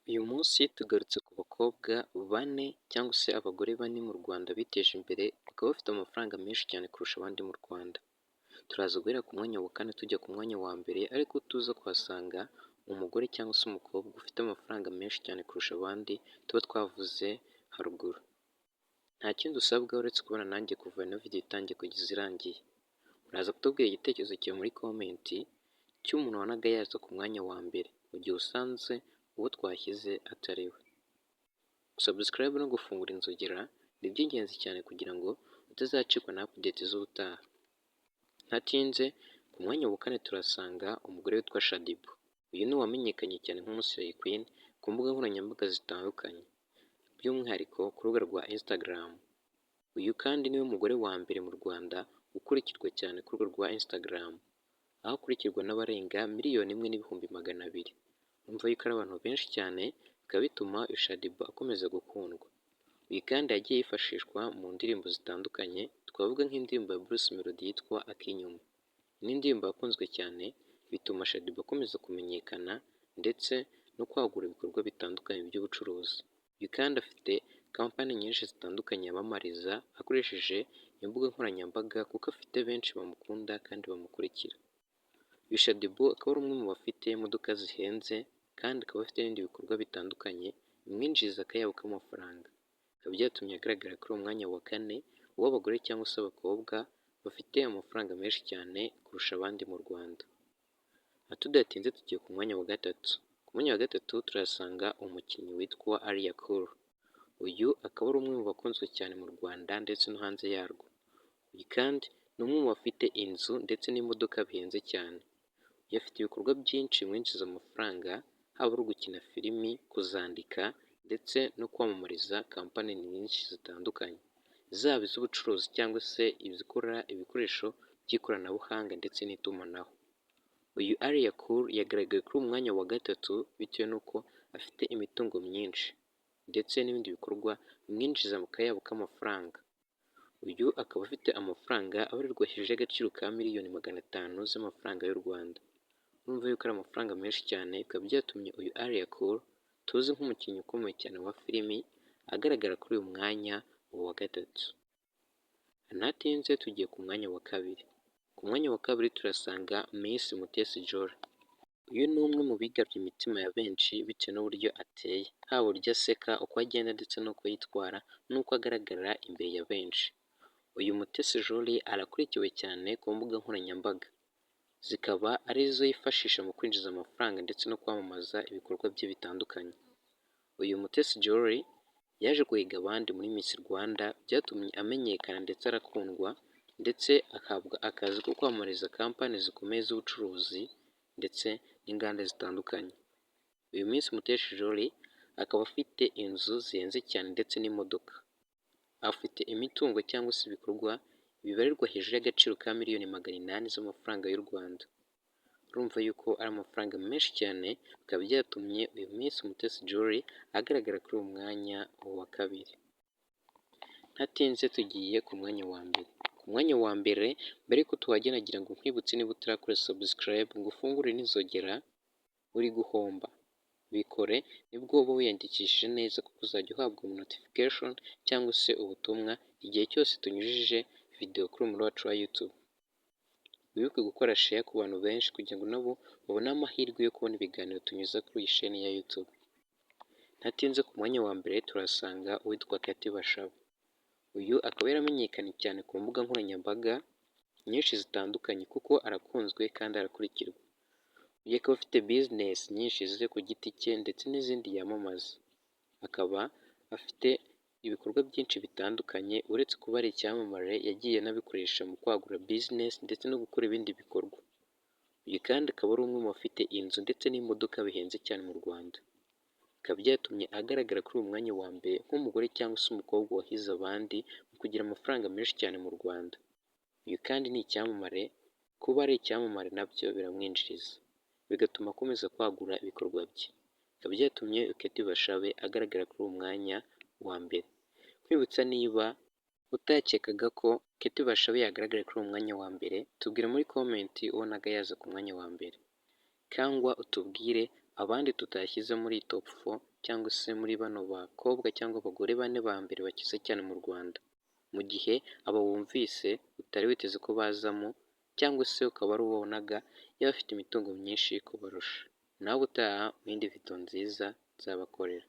Uyu munsi tugarutse ku bakobwa bane cyangwa se abagore bane mu Rwanda biteje imbere, bakaba bafite amafaranga menshi cyane kurusha abandi mu Rwanda. Turaza guhera ku mwanya wa kane tujya ku mwanya wa mbere, ariko tuza kuhasanga umugore cyangwa se umukobwa ufite amafaranga menshi cyane kurusha abandi tuba twavuze haruguru. Nta kindi usabwa uretse kubana nanjye kuva ino video itangiye kugeza irangiye. Uraza kutubwira igitekerezo cyawe muri comment cy'umuntu wabonaga yaza ku mwanya wa mbere, mu gihe usanze uwo twashyize atari we. Subscribe no gufungura inzogera ni iby'ingenzi cyane kugira ngo utazacikwa na update z'ubutaha. Ntatinze, ku mwanya wa kane turasanga umugore witwa Shaddyboo. Uyu ni uwamenyekanye cyane nk'umu slay queen ku mbuga nkoranyambaga zitandukanye, by'umwihariko ku rubuga rwa Instagram. Uyu kandi niwe mugore wa mbere mu Rwanda ukurikirwa cyane ku rubuga rwa Instagram, aho akurikirwa n'abarenga 1,200,000. Urumva yuko ari abantu benshi cyane, bikaba bituma uyu Shaddyboo akomeza gukundwa. Uyu kandi yagiye yifashishwa mu ndirimbo zitandukanye, twavuga nk'indirimbo ya Bruce Melodie yitwa Akinyuma. Ni indirimbo yakunzwe cyane, bituma Shaddyboo akomeza kumenyekana ndetse no kwagura ibikorwa bitandukanye by'ubucuruzi. Uyu kandi afite kampani nyinshi zitandukanye yamamariza akoresheje imbuga nkoranyambaga, kuko afite benshi bamukunda kandi bamukurikira. Uyu Shaddyboo akaba ari umwe mu bafite imodoka zihenze, kandi akaba afite n'ibindi bikorwa bitandukanye bimwinjiriza akayabo k'amafaranga. Bikaba byatumye agaragara kuri uwo mwanya wa kane w'abagore cyangwa se abakobwa bafite amafaranga menshi cyane kurusha abandi mu Rwanda. Tudatinze, tugiye ku mwanya wa gatatu. Ku mwanya wa gatatu turasanga umukinnyi witwa Alliah Cool. Uyu akaba ari umwe mu bakunzwe cyane mu Rwanda ndetse no hanze yarwo. Uyu kandi ni umwe mu bafite inzu ndetse n'imodoka bihenze cyane. Uyu afite ibikorwa byinshi bimwinjiriza amafaranga, haba ari ugukina filimi, kuzandika ndetse no kwamamariza kampani nyinshi zitandukanye, zaba iz'ubucuruzi cyangwa se izikora ibikoresho by'ikoranabuhanga ndetse n'itumanaho. Uyu Alliah Cool yagaragaye kuri uyu mwanya wa gatatu bitewe n'uko afite imitungo myinshi ndetse n'ibindi bikorwa bimwinjiriza mu kayabo k'amafaranga. Uyu akaba afite amafaranga abarirwa hejuru y'agaciro ka miliyoni 500 z'amafaranga y'u Rwanda. Urumva yuko ari amafaranga menshi cyane, bikaba byatumye uyu Alliah Cool tuzi nk'umukinnyi ukomeye cyane wa filimi agaragara kuri uyu mwanya wa gatatu. Ntatinze, tugiye ku mwanya wa kabiri. Ku mwanya wa kabiri turasanga Miss Mutesi Jolly. Uyu ni umwe mu bigaruriye imitima ya benshi bitewe n'uburyo ateye, haba uburyo aseka, uko agenda ndetse n'uko yitwara n'uko agaragara imbere ya benshi. Uyu Mutesi Jolly arakurikiwe cyane ku mbuga nkoranyambaga, zikaba arizo yifashisha mu kwinjiza amafaranga ndetse no kwamamaza ibikorwa bye bitandukanye. Uyu Mutesi Jolly yaje guhiga abandi muri Miss Rwanda, byatumye amenyekana ndetse arakundwa, ndetse ahabwa akazi ko kwamamariza kampani zikomeye z'ubucuruzi ndetse n'inganda zitandukanye. Uyu Miss Mutesi Jolly akaba afite inzu zihenze cyane ndetse n'imodoka. Afite imitungo cyangwa se ibikorwa bibarirwa hejuru y'agaciro ka miliyoni 800 z'amafaranga y'u Rwanda. Urumva yuko ari amafaranga menshi cyane, bikaba byatumye uyu Miss Mutesi Jolly agaragara kuri uyu mwanya wa kabiri. Ntatinze, tugiye ku mwanya wa mbere. Ku mwanya wa mbere, mbere yuko tuhagera, nagira ngo nkwibutse, niba utarakora subscribe ngo ufungure n'inzogera, uri guhomba. Bikore, nibwo uba wiyandikishije neza, kuko uzajya uhabwa notification cyangwa se ubutumwa igihe cyose tunyujije video kuri uyu wacu wa YouTube. Wibuke gukora share ku bantu benshi kugira ngo nabo babone amahirwe yo kubona ibiganiro tunyuza kuri iyi sheni ya YouTube. Ntatinze, ku mwanya wa mbere turasanga uwitwa Kate Bashabe. Uyu akaba yaramenyekanye cyane ku mbuga nkoranyambaga nyinshi zitandukanye, kuko arakunzwe kandi arakurikirwa. Uyu akaba afite business nyinshi ze ku giti cye ndetse n'izindi yamamaza. Akaba afite ibikorwa byinshi bitandukanye, uretse kuba ari icyamamare, yagiye anabikoresha mu kwagura business ndetse no gukora ibindi bikorwa. Uyu kandi akaba ari umwe mu bafite inzu ndetse n'imodoka bihenze cyane mu Rwanda. Bikaba byatumye agaragara kuri uyu mwanya wa mbere nk'umugore cyangwa se umukobwa wahize abandi mu kugira amafaranga menshi cyane mu Rwanda. Uyu kandi ni icyamamare, kuba ari icyamamare nabyo biramwinjiriza, bigatuma akomeza kwagura ibikorwa bye. Bikaba byatumye Kate Bashabe agaragara kuri uyu mwanya wa mbere. Nkwibutsa, niba utakekaga ko Kate Bashabe yagaragara kuri uyu mwanya wa mbere, tubwire muri comment ubonaga yaza ku mwanya wa mbere, cyangwa utubwire Abandi tutashyize muri top four cyangwa se muri bano bakobwa cyangwa abagore bane ba mbere bakize cyane mu Rwanda. Mu gihe aba wumvise utari witeze ko bazamo, cyangwa se ukaba ari uwo wabonaga yaba afite imitungo myinshi kubarusha. Nawe utaha mu yindi video nziza nzabakorera.